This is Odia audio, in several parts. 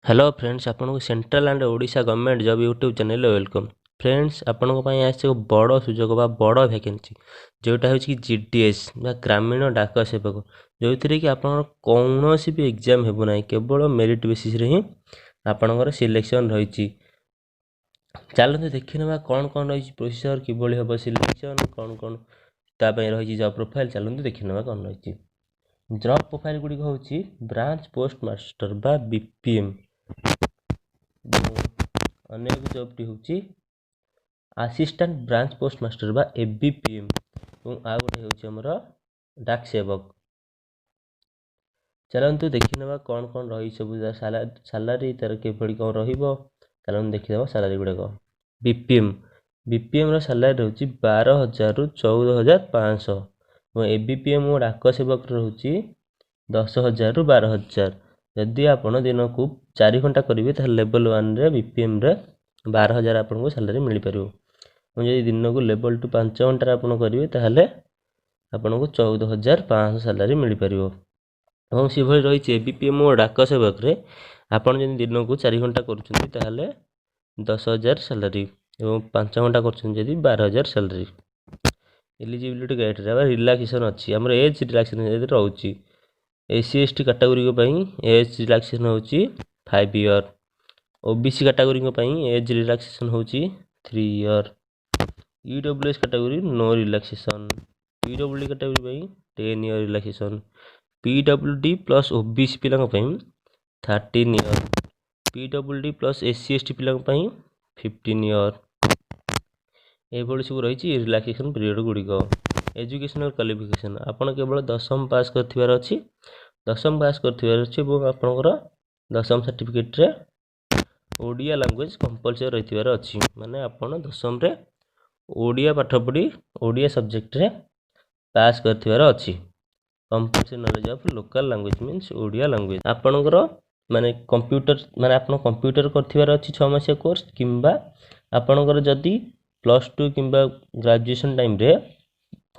ହ୍ୟାଲୋ ଫ୍ରେଣ୍ଡସ୍, ଆପଣଙ୍କୁ Central and Odisha Government Job YouTube ଚ୍ୟାନେଲରେ welcome. Friends, ଆପଣଙ୍କ ପାଇଁ ଆସିଛି ଏକ ବଡ଼ ସୁଯୋଗ ବା ବଡ଼ ଭ୍ୟାକେନ୍ସି, ଯେଉଁଟା ହେଉଛି କି ଜିଡିଏସ୍ ବା ଗ୍ରାମୀଣ ଡାକ ସେବକ, ଯେଉଁଥିରେ କି ଆପଣଙ୍କର କୌଣସି ବି ଏକ୍ଜାମ୍ ହେବ ନାହିଁ, କେବଳ ମେରିଟ୍ ବେସିସ୍ରେ ହିଁ ଆପଣଙ୍କର ସିଲେକ୍ସନ୍ ରହିଛି। ଚାଲନ୍ତୁ ଦେଖିନେବା କ'ଣ କ'ଣ ରହିଛି ପ୍ରୋସିଜର୍, କିଭଳି ହେବ ସିଲେକ୍ସନ୍, କ'ଣ କ'ଣ ତା ପାଇଁ ରହିଛି ଜବ୍ ପ୍ରୋଫାଇଲ୍। ଚାଲନ୍ତୁ ଦେଖିନେବା କ'ଣ ରହିଛି। ଜବ୍ ପ୍ରୋଫାଇଲ୍ ଗୁଡ଼ିକ ହେଉଛି ବ୍ରାଞ୍ଚ ପୋଷ୍ଟ ମାଷ୍ଟର ବା ବିପିଏମ୍। ଅନ୍ୟ ଏକ ଜବ୍ଟି ହେଉଛି ଆସିଷ୍ଟାଣ୍ଟ ବ୍ରାଞ୍ଚ ପୋଷ୍ଟ ମାଷ୍ଟର ବା ଏବିପିଏମ୍ ଏବଂ ଆଉ ଗୋଟେ ହେଉଛି ଆମର ଡାକ ସେବକ। ଚାଲନ୍ତୁ ଦେଖିନେବା କ'ଣ କ'ଣ ରହିଛି ସବୁ, ସାଲାରୀ ତାର କିଭଳି କ'ଣ ରହିବ। ଚାଲନ୍ତୁ ଦେଖିଦେବା ସାଲାରୀ ଗୁଡ଼ାକ। ବିପିଏମ୍, ବିପିଏମ୍ର ସାଲାରୀ ରହୁଛି 12,000ରୁ 14,500 ଏବଂ ଏବିପିଏମ୍ ଓ ଡାକ ସେବକର ରହୁଛି 10,000ରୁ 12,000। ଯଦି ଆପଣ ଦିନକୁ 4 ଘଣ୍ଟା କରିବେ, ତାହେଲେ ଲେବଲ୍ ୱାନ୍ରେ ବିପିଏମ୍ରେ 12,000 ଆପଣଙ୍କୁ ସାଲାରୀ ମିଳିପାରିବ ଏବଂ ଯଦି ଦିନକୁ ଲେବଲ୍ ଟୁ 5 ଘଣ୍ଟାରେ ଆପଣ କରିବେ, ତାହେଲେ ଆପଣଙ୍କୁ 14,500 ସାଲାରୀ ମିଳିପାରିବ। ଏବଂ ସେଭଳି ରହିଛି ଏବିପିଏମ୍ ଓ ଡାକ ସେବକରେ, ଆପଣ ଯଦି ଦିନକୁ 4 ଘଣ୍ଟା କରୁଛନ୍ତି ତାହେଲେ 10,000 ସାଲାରୀ ଏବଂ 5 ଘଣ୍ଟା କରୁଛନ୍ତି ଯଦି 12,000 ସାଲାରୀ। ଏଲିଜିବିଲିଟି କ୍ରାଇଟେରିଆ ବା ରିଲାକ୍ସେସନ୍ ଅଛି, ଆମର ଏଜ୍ ରିଲାକ୍ସେସନ୍ ଯଦି ରହୁଛି, ଏସ୍ ସି, ଏସ୍ ଟି କାଟାଗୋରୀଙ୍କ ପାଇଁ ଏଜ୍ ରିଲାକ୍ସେସନ୍ ହେଉଛି 5 ଇୟର୍। ଓ ବି ସି କାଟାଗୋରୀଙ୍କ ପାଇଁ ଏଜ୍ ରିଲାକ୍ସେସନ୍ ହେଉଛି 3 year. EWS category no relaxation. PWD category ପାଇଁ 10 year relaxation. PWD plus OBC ପିଲାଙ୍କ ପାଇଁ 13 year. PWD plus SC, ST ପିଲାଙ୍କ ପାଇଁ 15 ଇୟର୍। ଏଭଳି ସବୁ ରହିଛି ରିଲାକ୍ସେସନ୍ ପିରିୟଡ଼ ଗୁଡ଼ିକ। ଏଜୁକେସନାଲ୍ କ୍ୱାଲିଫିକେସନ୍, ଆପଣ କେବଳ ଦଶମ ପାସ୍ କରିଥିବାର ଅଛି, ଦଶମ ପାସ୍ କରିଥିବାର ଅଛି ଏବଂ ଆପଣଙ୍କର ଦଶମ ସାର୍ଟିଫିକେଟ୍ରେ ଓଡ଼ିଆ ଲାଙ୍ଗୁଏଜ୍ କମ୍ପଲସରି ରହିଥିବାର ଅଛି। ମାନେ ଆପଣ ଦଶମରେ ଓଡ଼ିଆ ପାଠ ପଢ଼ି ଓଡ଼ିଆ ସବଜେକ୍ଟରେ ପାସ୍ କରିଥିବାର ଅଛି। Compulsory knowledge of local language means Odia language. ଆପଣଙ୍କର ମାନେ କମ୍ପ୍ୟୁଟର, ମାନେ ଆପଣ କମ୍ପ୍ୟୁଟର କରିଥିବାର ଅଛି 6 ମାସିଆ କୋର୍ସ, କିମ୍ବା ଆପଣଙ୍କର ଯଦି ପ୍ଲସ୍ ଟୁ କିମ୍ବା ଗ୍ରାଜୁଏସନ୍ ଟାଇମ୍ରେ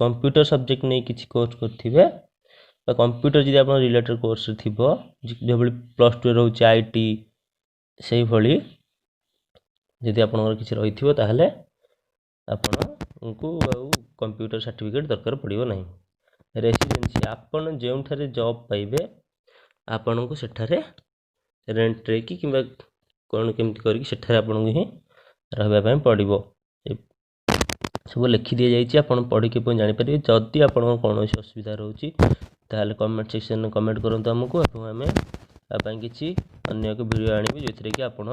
କମ୍ପ୍ୟୁଟର ସବଜେକ୍ଟ ନେଇ କିଛି କୋର୍ସ କରିଥିବେ ବା କମ୍ପ୍ୟୁଟର ଯଦି ଆପଣ ରିଲେଟେଡ଼ କୋର୍ସ ଥିବ, ଯେଭଳି ପ୍ଲସ୍ ଟୁରେ ରହୁଛି IT, ସେଇଭଳି ଯଦି ଆପଣଙ୍କର କିଛି ରହିଥିବ, ତାହେଲେ ଆପଣଙ୍କୁ ଆଉ କମ୍ପ୍ୟୁଟର ସାର୍ଟିଫିକେଟ୍ ଦରକାର ପଡ଼ିବ ନାହିଁ। ରେସିଡେନ୍ସି, ଆପଣ ଯେଉଁଠାରେ ଜବ୍ ପାଇବେ, ଆପଣଙ୍କୁ ସେଠାରେ ରେଣ୍ଟରେ କି କିମ୍ବା କ'ଣ କେମିତି କରିକି ସେଠାରେ ଆପଣଙ୍କୁ ହିଁ ରହିବା ପାଇଁ ପଡ଼ିବ। ସବୁ ଲେଖି ଦିଆଯାଇଛି, ଆପଣ ପଢ଼ିକି ପୁଣି ଜାଣିପାରିବେ। ଯଦି ଆପଣଙ୍କର କୌଣସି ଅସୁବିଧା ରହୁଛି, ତାହେଲେ କମେଣ୍ଟ ସେକ୍ସନରେ କମେଣ୍ଟ କରନ୍ତୁ ଆମକୁ ଏବଂ ଆମେ ତା ପାଇଁ କିଛି ଅନ୍ୟ ଏକ ଭିଡ଼ିଓ ଆଣିବୁ, ଯେଉଁଥିରେ କି ଆପଣ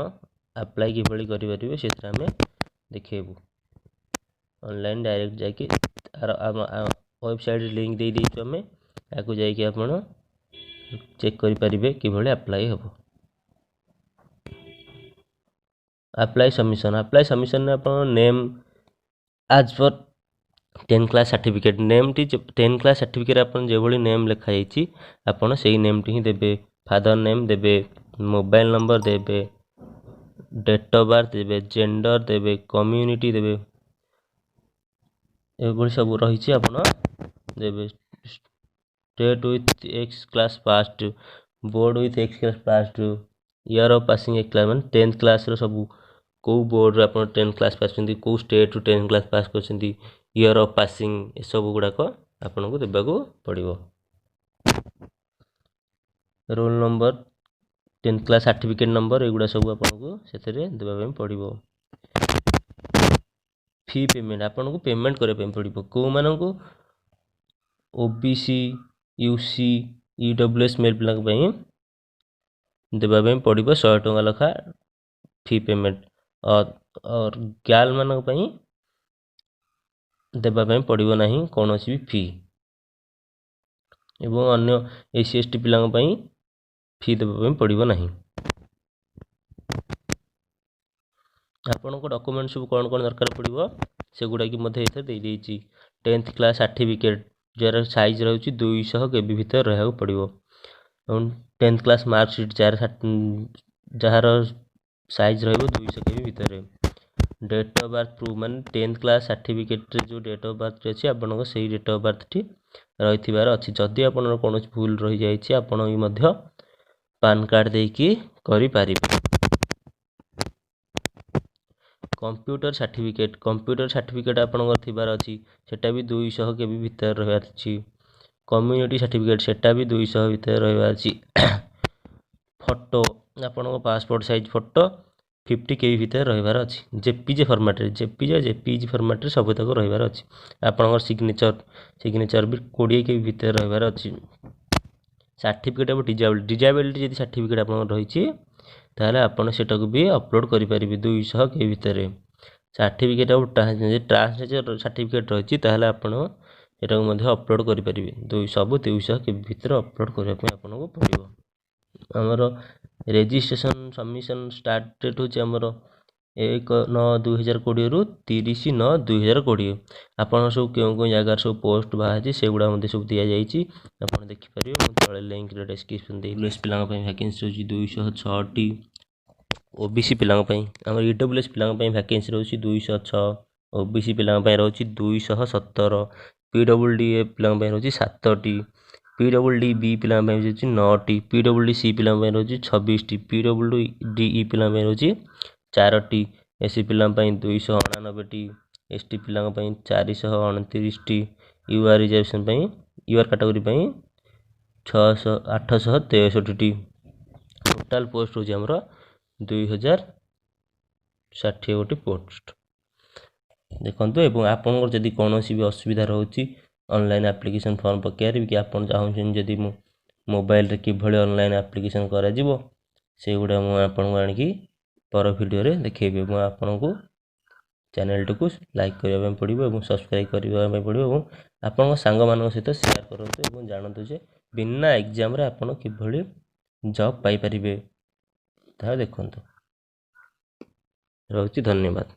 ଆପ୍ଲାଏ କିଭଳି କରିପାରିବେ ସେଥିରେ ଆମେ ଦେଖେଇବୁ। ଅନଲାଇନ୍ ଡାଇରେକ୍ଟ ଯାଇକି ତାର ଆମ ୱେବସାଇଟ୍ ଲିଙ୍କ୍ ଦେଇ ଦେଇଛୁ ଆମେ, ତାକୁ ଯାଇକି ଆପଣ ଚେକ୍ କରିପାରିବେ କିଭଳି ଆପ୍ଲାଏ ହେବ। ଆପ୍ଲାଏ ସବମିସନ୍, ଆପ୍ଲାଏ ସବମିସନ୍ରେ ଆପଣ name as per 10 class certificate, ନେମ୍ଟି tenth class certificate ଆପଣ ଯେଭଳି ନେମ୍ ଲେଖାଯାଇଛି, ଆପଣ ସେଇ ନେମ୍ଟି ହିଁ ଦେବେ। ଫାଦର ନେମ୍ ଦେବେ, ମୋବାଇଲ୍ ନମ୍ବର ଦେବେ, ଡେଟ୍ ଅଫ୍ ବାର୍ଥ ଦେବେ, ଜେଣ୍ଡର ଦେବେ, କମ୍ୟୁନିଟି ଦେବେ, ଏଭଳି ସବୁ ରହିଛି ଆପଣ ଦେବେ। State with X class passed, board with X class passed, year of passing X class, ମାନେ ଟେନ୍ଥ କ୍ଲାସ୍ର ସବୁ କେଉଁ ବୋର୍ଡ଼ରେ ଆପଣ ଟେନ୍ଥ କ୍ଲାସ୍ ପାସ୍ କରିଛନ୍ତି, କେଉଁ ଷ୍ଟେଟ୍ରୁ ଟେନ୍ଥ କ୍ଲାସ୍ ପାସ୍ କରିଛନ୍ତି, ଇୟର୍ ଅଫ୍ ପାସିଂ, ଏସବୁ ଗୁଡ଼ାକ ଆପଣଙ୍କୁ ଦେବାକୁ ପଡ଼ିବ। Roll number, 10th class certificate number, ଏଗୁଡ଼ା ସବୁ ଆପଣଙ୍କୁ ସେଥିରେ ଦେବା ପାଇଁ ପଡ଼ିବ। ଫି ପେମେଣ୍ଟ, ଆପଣଙ୍କୁ ପେମେଣ୍ଟ କରିବା ପାଇଁ ପଡ଼ିବ। କେଉଁମାନଙ୍କୁ? OBC, UC, EWS male ପିଲାଙ୍କ ପାଇଁ ଦେବା ପାଇଁ ପଡ଼ିବ 100 ଟଙ୍କା ଲେଖା ଫି ପେମେଣ୍ଟ। ଗାର୍ଲମାନଙ୍କ ପାଇଁ ଦେବା ପାଇଁ ପଡ଼ିବ ନାହିଁ କୌଣସି ବି ଫି ଏବଂ ଅନ୍ୟ ଏସ୍ ସି, ଏସ୍ ଟି ପିଲାଙ୍କ ପାଇଁ ଫି ଦେବା ପାଇଁ ପଡ଼ିବ ନାହିଁ। ଆପଣଙ୍କ ଡକୁମେଣ୍ଟ ସବୁ କ'ଣ କ'ଣ ଦରକାର ପଡ଼ିବ, ସେଗୁଡ଼ାକି ମଧ୍ୟ ଏଥିରେ ଦେଇଦେଇଛି। ଟେନ୍ଥ କ୍ଲାସ୍ ସାର୍ଟିଫିକେଟ୍, ଯାହାର ସାଇଜ୍ ରହୁଛି 200 କେବି ଭିତରେ ରହିବାକୁ ପଡ଼ିବ ଏବଂ ଟେନ୍ଥ କ୍ଲାସ୍ ମାର୍କସିଟ୍, ଯାହାର ସାଇଜ୍ ରହିବ 200 କେବି ଭିତରେ। ଡେଟ୍ ଅଫ୍ ବାର୍ଥ ପ୍ରୁଫ୍, ମାନେ ଟେନ୍ଥ କ୍ଲାସ୍ ସାର୍ଟିଫିକେଟ୍ରେ ଯେଉଁ ଡେଟ୍ ଅଫ୍ ବାର୍ଥ ଅଛି, ଆପଣଙ୍କ ସେଇ ଡେଟ୍ ଅଫ୍ ବାର୍ଥଟି ରହିଥିବାର ଅଛି। ଯଦି ଆପଣଙ୍କର କୌଣସି ଭୁଲ ରହିଯାଇଛି, ଆପଣ ବି ମଧ୍ୟ ପାନ୍ କାର୍ଡ଼ ଦେଇକି କରିପାରିବେ। କମ୍ପ୍ୟୁଟର ସାର୍ଟିଫିକେଟ୍, କମ୍ପ୍ୟୁଟର ସାର୍ଟିଫିକେଟ୍ ଆପଣଙ୍କର ଥିବାର ଅଛି, ସେଟା ବି 200 କେବି ଭିତରେ ରହିବାର ଅଛି। କମ୍ୟୁନିଟି ସାର୍ଟିଫିକେଟ୍, ସେଟା ବି 200 ଭିତରେ ରହିବାର ଅଛି। ଫଟୋ, ଆପଣଙ୍କ ପାସପୋର୍ଟ ସାଇଜ୍ ଫଟୋ 50 କେବି ଭିତରେ ରହିବାର ଅଛି। ଜେପିଜେ ଫର୍ମାଟ୍ରେ, ଜେପିଜେ, ଜେପିଜି ଫର୍ମାଟ୍ରେ ସବୁତକ ରହିବାର ଅଛି। ଆପଣଙ୍କର ସିଗ୍ନେଚର୍, ସିଗ୍ନେଚର୍ ବି 20 କେବି ଭିତରେ ରହିବାର ଅଛି। ସାର୍ଟିଫିକେଟ୍ ଅଫ୍ ଡିଜାବିଲିଟି, ଡିଜାବିଲିଟି ଯଦି ସାର୍ଟିଫିକେଟ୍ ଆପଣଙ୍କର ରହିଛି, ତାହେଲେ ଆପଣ ସେଟାକୁ ବି ଅପଲୋଡ଼ କରିପାରିବେ 200 କେବି ଭିତରେ। ସାର୍ଟିଫିକେଟ୍ ଅଫ୍ ଟ୍ରାନ୍ସଜେଣ୍ଡର ସାର୍ଟିଫିକେଟ୍ ରହିଛି, ତାହେଲେ ଆପଣ ଏଟାକୁ ମଧ୍ୟ ଅପଲୋଡ଼ କରିପାରିବେ। ସବୁ 200 କେବି ଭିତରେ ଅପଲୋଡ଼ କରିବା ପାଇଁ ଆପଣଙ୍କୁ ପଡ଼ିବ। ଆମର ରେଜିଷ୍ଟ୍ରେସନ୍ ସବମିସନ୍ ଷ୍ଟାର୍ଟ ଡେଟ୍ ହେଉଛି ଆମର 1/9/2020ରୁ 30/9/2020। ଆପଣ ସବୁ କେଉଁ କେଉଁ ଜାଗାରେ ସବୁ ପୋଷ୍ଟ ବାହାରିଛି, ସେଗୁଡ଼ା ମଧ୍ୟ ସବୁ ଦିଆଯାଇଛି, ଆପଣ ଦେଖିପାରିବେ। ମୁଁ ତଳେ ଲିଙ୍କରେ ଡେସ୍କ୍ରିପସନ୍ ଦେଇ। ଏସ୍ ପିଲାଙ୍କ ପାଇଁ ଭ୍ୟାକେନ୍ସି ରହୁଛି 206ଟି। ଓ ବି ସି ପିଲାଙ୍କ ପାଇଁ, ଆମର ଇ ଡବ୍ଲ୍ୟୁ ଏସ୍ ପିଲାଙ୍କ ପାଇଁ ଭ୍ୟାକେନ୍ସି ରହୁଛି 206। ଓ ବି ସି ପିଲାଙ୍କ ପାଇଁ ରହୁଛି 217। ପି ଡବ୍ଲ୍ୟୁ ଡି ଏ ପିଲାଙ୍କ ପାଇଁ ରହୁଛି ସାତଟି। ପି ଡବ୍ଲ୍ୟୁ ଡି ବି ପିଲାଙ୍କ ପାଇଁ ରହୁଛି ନଅଟି। ପି ଡବ୍ଲ୍ୟୁ ଡି ସି ପିଲାଙ୍କ ପାଇଁ ରହୁଛି 26ଟି। ପି ଡବ୍ଲ୍ୟୁ ଡି ଇ ପିଲାଙ୍କ ପାଇଁ ରହୁଛି ଚାରୋଟି। ଏସ୍ ସି ପିଲାଙ୍କ ପାଇଁ 289ଟି। ଏସ୍ ଟି ପିଲାଙ୍କ ପାଇଁ 429ଟି। You R reservation ପାଇଁ, you R category ପାଇଁ 863ଟି। ଟୋଟାଲ୍ ପୋଷ୍ଟ ହେଉଛି ଆମର 2060 ଗୋଟି ପୋଷ୍ଟ। ଦେଖନ୍ତୁ, ଏବଂ ଆପଣଙ୍କର ଯଦି କୌଣସି ବି ଅସୁବିଧା ରହୁଛି ଅନଲାଇନ୍ ଆପ୍ଲିକେସନ୍ ଫର୍ମ ପକାଇବାରେ କି ଆପଣ ଚାହୁଁଛନ୍ତି ଯଦି ମୁଁ ମୋବାଇଲରେ କିଭଳି ଅନଲାଇନ୍ ଆପ୍ଲିକେସନ୍ କରାଯିବ, ସେଇଗୁଡ଼ା ମୁଁ ଆପଣଙ୍କୁ ଆଣିକି ପର ଭିଡ଼ିଓରେ ଦେଖେଇବି। ଏବଂ ଆପଣଙ୍କୁ ଚ୍ୟାନେଲଟିକୁ ଲାଇକ୍ କରିବା ପାଇଁ ପଡ଼ିବ ଏବଂ ସବସ୍କ୍ରାଇବ୍ କରିବା ପାଇଁ ପଡ଼ିବ ଏବଂ ଆପଣଙ୍କ ସାଙ୍ଗମାନଙ୍କ ସହିତ ସେୟାର କରନ୍ତୁ ଏବଂ ଜାଣନ୍ତୁ ଯେ ବିନା ଏକ୍ଜାମରେ ଆପଣ କିଭଳି ଜବ୍ ପାଇପାରିବେ, ତାହା ଦେଖନ୍ତୁ। ରହୁଛି, ଧନ୍ୟବାଦ।